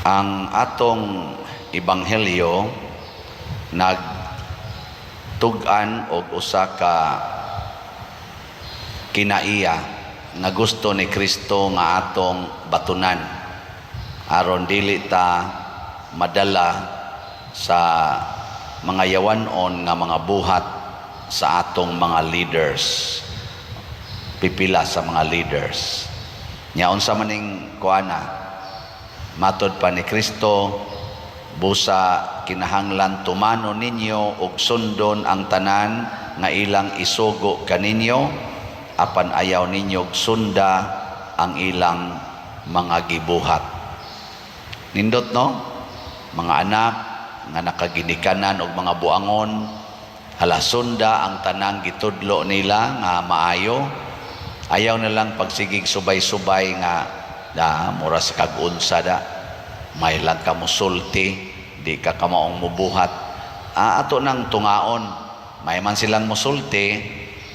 Ang atong ebanghelyo nagtug-an og usa ka kinaiya nga gusto ni Kristo nga atong batunan aron dili ta madala sa mga yawanon nga mga buhat sa atong mga leaders, pipila sa mga leaders. Nya unsa maning kuana? Matod pa ni Kristo, busa kinahanglan tumano ninyo og sundon ang tanan nga ilang isugo kaninyo, apan ayaw ninyo sunda ang ilang mga gibuhat. Nindot, no? Mga anak nga nakaginikanan og mga buangon, hala, sunda ang tanang gitudlo nila nga maayo. Ayaw na lang pagsigig subay-subay nga da mura sa kag-unsa da may lang ka musulti, di ka kamaong mubuhat. Ato nang tungaon, may man silang musulti,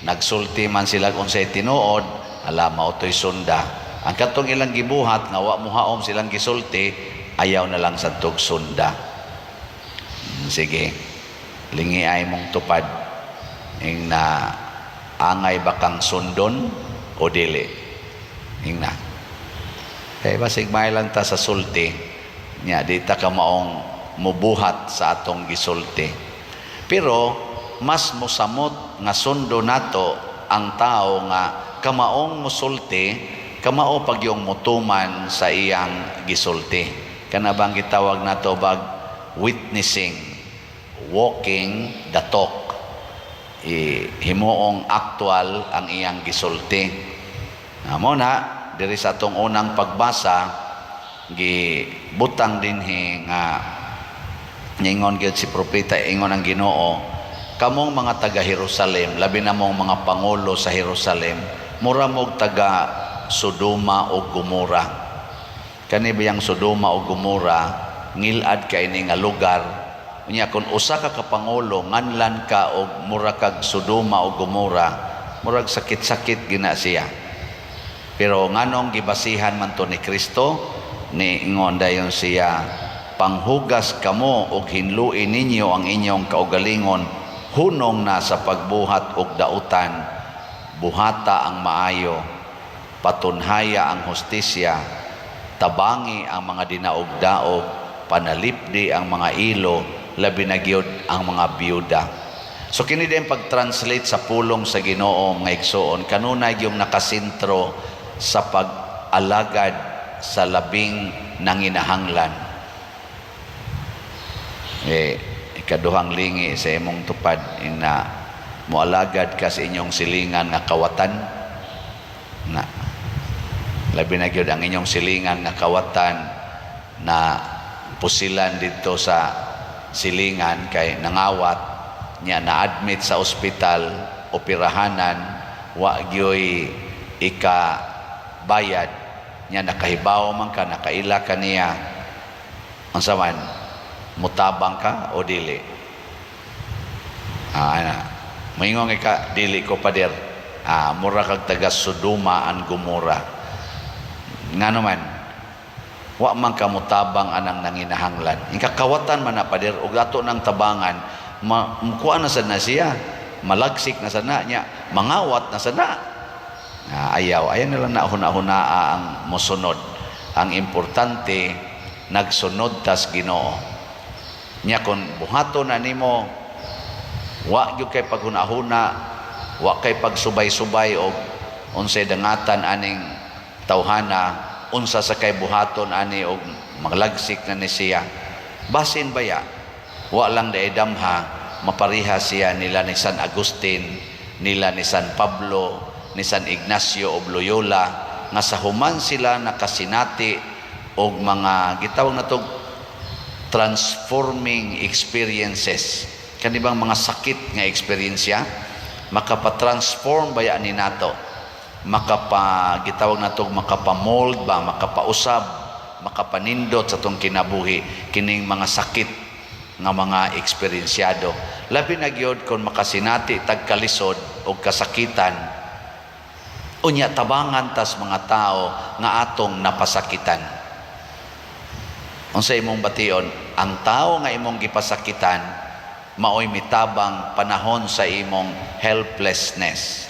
nagsulti man sila unsay tinuod, ala, mao to'y sunda. Ang katong ilang gibuhat nga wa muhaom silang gisulti, ayaw na lang sa tug sunda. Sige, lingi ay mong tupad ing na angay bakang sundon o dili ing na. Kay basig may lang ta sa sulti nya, di ta ka maong mubuhat sa atong gisulti. Pero mas musamot nga sundo nato ang tao nga kamaong musulti, kamao pagyong mutuman sa iyang gisulti. Kana bang gitawag nato bag witnessing, walking the talk? I, himuong actual ang iyang gisulti. Amo na diri sa atong unang pagbasa, gibutang dinhi nga ingon gyud si propeta, ingon ang Ginoo, "Kamong mga taga Jerusalem, labi na mong mga pangulo sa Jerusalem, mura mog taga Sodoma o Gomora." Kani bayang Sodoma o Gomora, ngilad kay ini nga lugar. Unya kung usa ka kapangulo nganlan ka og mura kag Sodoma o Gomora, murag sakit-sakit gina siya. Pero nganong gibasihan man to ni Kristo? Ni ingon dayon siya, "Panghugas kamo og hinlui ninyo ang inyong kaugalingon, hunong na sa pagbuhat og dautan. Buhata ang maayo, patunhaya ang hustisya, tabangi ang mga dinaog-daog, panalipdi ang mga ilo, labi na gyud ang mga biyuda." So kini din pag-translate sa pulong sa Ginoo, mga igsoon, kanunay yung nakasentro sa pag-alagad sa labing nanginahanglan. Eh, ikaduhang lingi sa imong tupad ina, moalagad ka sa inyong silingan nga kawatan na, labi na gyud ang inyong silingan nga kawatan na pusilan dito sa silingan kay nangawat niya, na-admit sa ospital, operahanan, wa gyoy ika bayad niya. Nakahibaw man ka, nakaila ka niya, unsa man, mutabang ka o dili? Ana moingon ka, "Dili ko, pader." Mura kag taga Sodoma and Gomora. Ngano man wa man ka mutabang anang nanginahanglan? Ikakawatan man na, pader, ug ato nang tabangan, mukuha na sad na siya, malagsik na sad na niya, mangawat na sad na. Ayaw ayaw nila na huna-huna ang mosunod. Ang importante, nagsunod tas Ginoo. Nya kon buhaton na nimo, wa gyud kay paghuna-huna, wa kay pagsubay-subay og unsay dangatan aning tawhana, unsa sa kay buhaton ani og maglagsik na ni siya. Basin baya wa lang dae damha, mapariha siya nila ni San Agustin, nila ni San Pablo, ni San Ignacio of Loyola, nga sa human sila nakasinati og mga gitawag na tog transforming experiences, kanibang mga sakit nga eksperyensya, makapa-transform baya ni nato, makapa gitawag nato makapa-mold ba, makapausab, makapanindot sa atong kinabuhi kining mga sakit nga mga eksperyensyado. Labi na gyud kon makasinati tag kalisod og kasakitan, unya tabangan tas mga tao nga atong napasakitan. Unsa imong bation? Ang tao nga imong gipasakitan maoy mitabang panahon sa imong helplessness.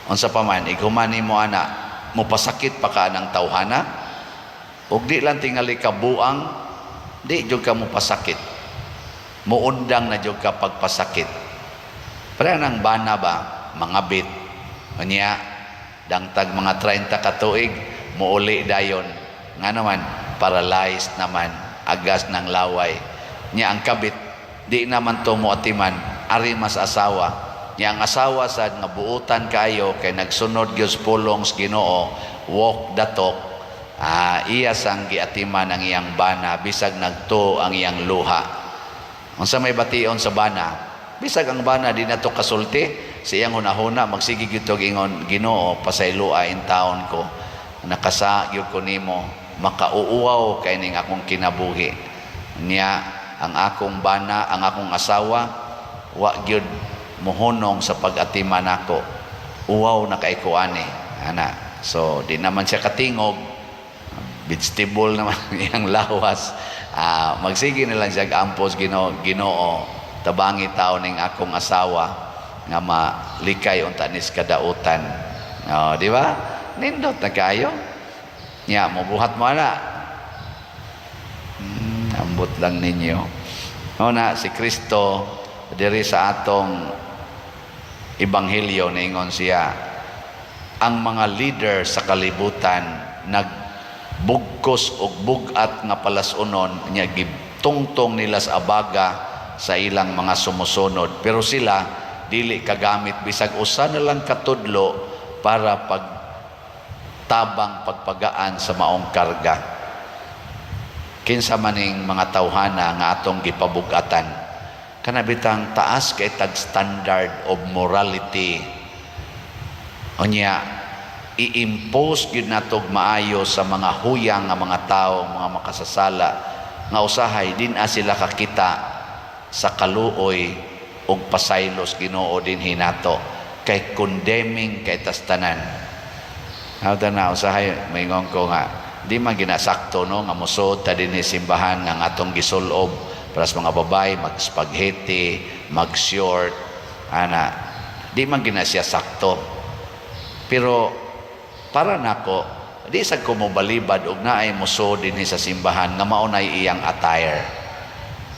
Unsa pa man, ighuman nimo ana, mopasakit pa ka ng tawhana? Ug di lang tingali ka buang, di jud ka mopasakit. Muundang na jud ka pagpasakit. Pareha ng bana ba, mangabit. Unya, dangtag mga 30 ka tuig, muuli dayon. Nga naman, paralyzed naman, agas ng laway. Nya ang kabit, di naman to moatiman, ari mas asawa. Nya ang asawa sad nga buutan kaayo kay nagsunod gyud sa pulong sa Ginoo, walk the talk. Ah, iya sang giatiman ang iyang bana bisag nagtuo ang iyang luha. Unsa may bation sa bana? Bisag ang bana di na to kasulti, sa iyang hunahuna magsige gyud to ingon, "Ginoo, pasayloa in taon ko. Nakasa gyud ko nimo, makauuwaw kay ning akong kinabuhi." Niya ang akong bana, ang akong asawa wa gyud mohunong sa pag-atiman nako. Uwaw na kay ko ani. Ana. So di naman siya katingog, vegetable naman iyang lawas. Ah, magsige na lang siya ampos, Ginoo, Ginoo, tabangi taon ning akong asawa nga malikay unta nis kadautan. Oh, di ba? Nindot na kayo. Nya mobuhat mo ana. Ambot lang ninyo. O na si Kristo diri sa atong ebanghelyo, niingon siya ang mga leader sa kalibutan nagbugkos og bug-at nga palasunon nya gitungtong nila sa abaga sa ilang mga sumusunod, pero sila dili kagamit bisag usa na lang katudlo para pag tabang pagpagaan sa maong karga. Kinsa maning mga tawhana nga atong gipabugatan? Kana bitang taas kay tag standard of morality. Unya i-impose gyud natog maayo sa mga huyang nga mga tao, mga makasasala, nga usahay din a sila kakita sa kaluoy ug pasaylos Ginoo dinhi nato kay condemning kay tastanan. Hawda na usahay maingon ko nga di man ginasakto, no, nga mosud ta dinhi simbahan nga ang atong gisulob para sa mga babae mag spaghetti, mag short ana, di man gina siya sakto. Pero para nako, di sad ko mobalibad og naay mosud dinhi sa simbahan nga mao nay iyang attire.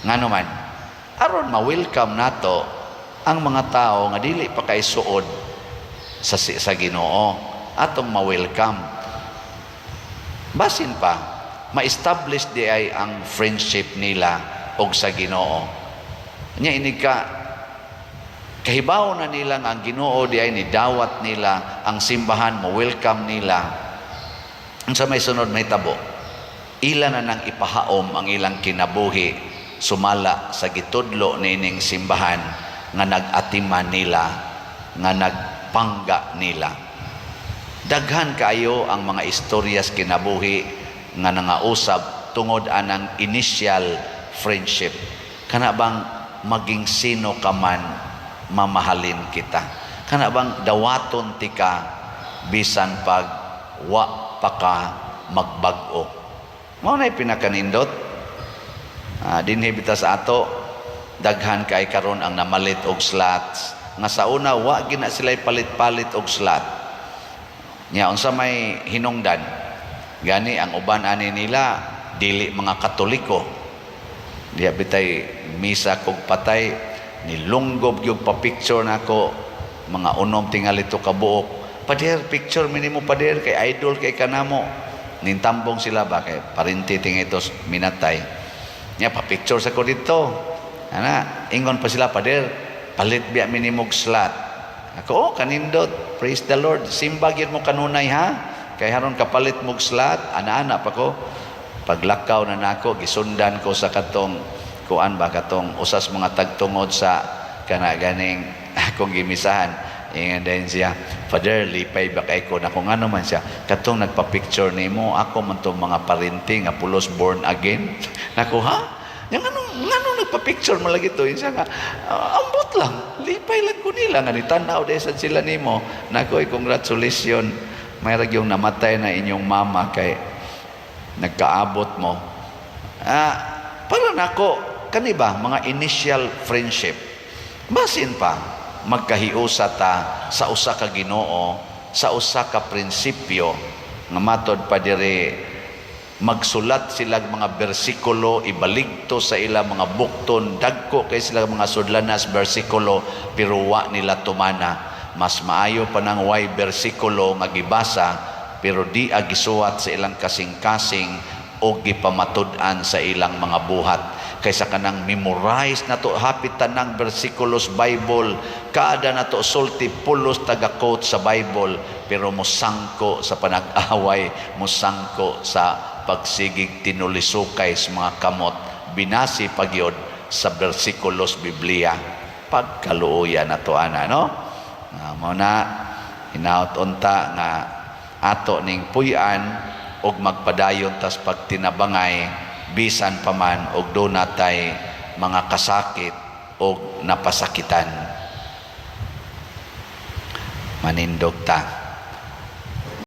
Ngano man, aron ma-welcome nato ang mga tao nga dili pa kay suod sa Ginoo, atong ma-welcome. Basin pa ma-establish di ay ang friendship nila og sa Ginoo. Nya inig ka kahibaw na nila nga ang Ginoo di ay ni dawat nila ang simbahan, mo welcome nila. Unsa may sunod mahitabo? Ila na nang ipahaom ang ilang kinabuhi sumala sa gitudlo niining simbahan nga nag-atiman nila, nga nagpangga nila. Daghan kaayo ang mga istoryas kinabuhi nga nangausab tungod anang initial friendship. Kana bang maging sino ka man, mamahalin kita? Kana bang dawaton tika bisan pag wa pa ka magbag-o? Mao na'y pinakanindot. Ah, dinhi bitaw sa ato, daghan kay karon ang namalit og slots nga sa una wa gina sila palit-palit og slot. Nya unsa may hinungdan? Gani ang uban ani nila dili mga Katoliko. Diya bitay misa kog patay, nilunggob gyud pa picture nako mga unom tingali to kabuok. "Pader, picture minimo, pader, kay idol kay kanamo." Nintambong sila ba kay parinti tingali to minatay. Nya pa picture sa ko dito. Ana, ingon pa sila, "Pader, palit biya minimog slot." Ako, "Oh, kanindot. Praise the Lord. Simba gyud mo kanunay ha. Kay haron kapalit mog slot." Ana-ana pa ko. Paglakaw na nako, gisundan ko sa katong kuan ba, katong usas mga tagtungod sa kana ganing akong gimisahan. Ingon din siya, "Father, lipay ba kay ko?" Nako, ngano man siya? "Katong nagpa-picture nimo, ako man tong mga parinti nga pulos born again." Nako, "Ha? Yang ano, ngano nagpa-picture mo lagi to?" Yun siya nga, "Ah, ambot lang. Lipay lang ko nila. Nga nitanaw desan sila nimo." Nako, ay congratulations. May yung namatay na inyong mama kay nagkaabot mo. Para nako kani ba mga initial friendship, basin pa magkahiusa ta sa usa ka Ginoo, sa usa ka prinsipyo nga matod pa diri, magsulat sila mga bersikulo, ibaligto sa ila mga bukton, dagko kay sila mga sudlanas bersikulo, pero wa nila tumana. Mas maayo pa nang way bersikulo nga gibasa pero di gisuwat sa ilang kasing-kasing o gipamatud-an sa ilang mga buhat kaysa kanang memorize nato hapit tanang bersikulos Bible, kada nato sulti pulos taga-quote sa Bible, pero mosangko sa panag-away, mosangko sa pagsigig tinulisukay sa mga kamot, binasi pagyod sa bersikulos Biblia. Pagkaluoya nato ana, no? Mao na, hinaot unta nga ato ning puy-an og magpadayon tas pagtinabangay bisan pa man og duna tay mga kasakit og napasakitan. Manindog ta.